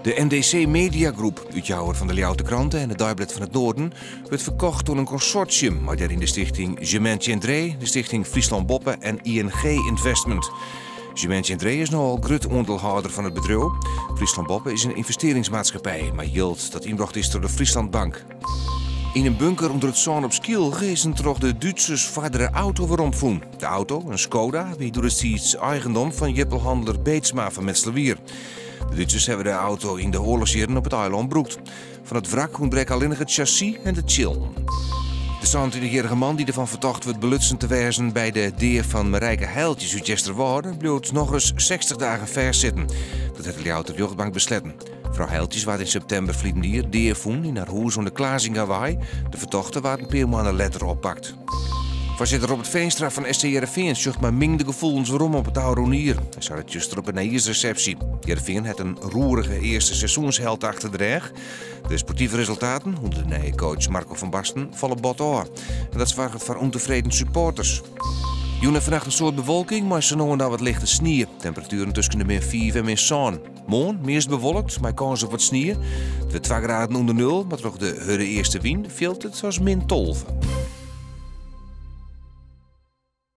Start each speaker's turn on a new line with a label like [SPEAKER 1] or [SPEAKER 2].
[SPEAKER 1] De NDC Media Groep, útjouwer fan de Ljouwerter Krante en it Deiblêd fan it Noarden, wurdt ferkocht oan in konsortium mei dêryn de stichting Je Maintiendrai, de stichting Fryslân Boppe en ING Investment. Je Maintiendrai is no al grut oandielhâlder fan it bedriuw. Fryslân Boppe is in ynvestearringsmaatskippij mei jild dat ynbrocht is troch de Friesland Bank. Yn in bunker ûnder it sân op Skylge is in troch de Dútsers foardere auto weromfûn. De auto, in Skoda, wie doedestiids eigendom fan jirpelhanneler Beetsma fan Mitselwier. De Dútsers hawwe de auto yn de oarlochsjierren op it eilân brûkt. Fan it wrak ûntbrekke allinnich it chassis en de tsjillen. De 27-jierrige man dy't derfan fertocht wurdt belutsen te wêzen by de dea fan Marijke Heijltjes út Easterwâlde bliuwt nochris 60 dagen fêstsitten. Dat hat de Ljouwerter rjochtbank besletten. Frou Heijltjes waard yn septimber ferliden jier dea fûn yn har hûs oan de Klazingawei. De fertochte waard in pear moanne letter oppakt. Foarsitter Robert Veenstra fan SC Hearrenfean sjocht mei mingde gefoelens werom op it ôfrûne jier. Hy sei dat juster op 'e nijjiersresepsje. Hearrenfean hat in roerige earste seizoenshelte achter de rêch. De sportive resultaten ûnder de nije coach Marco van Basten falle bot ôf. En dat soarget foar ûntefreden supporters. Jûn en fannacht in soad bewolking, mei sa no en dan wat lichte snie. Temperatueren tusken de min 5 en min 7. Moarn meast bewolkt, mei kâns op wat snie. It wurdt 2 graden ûnder nul, mar troch de hurde eastewyn fielt it as min 12.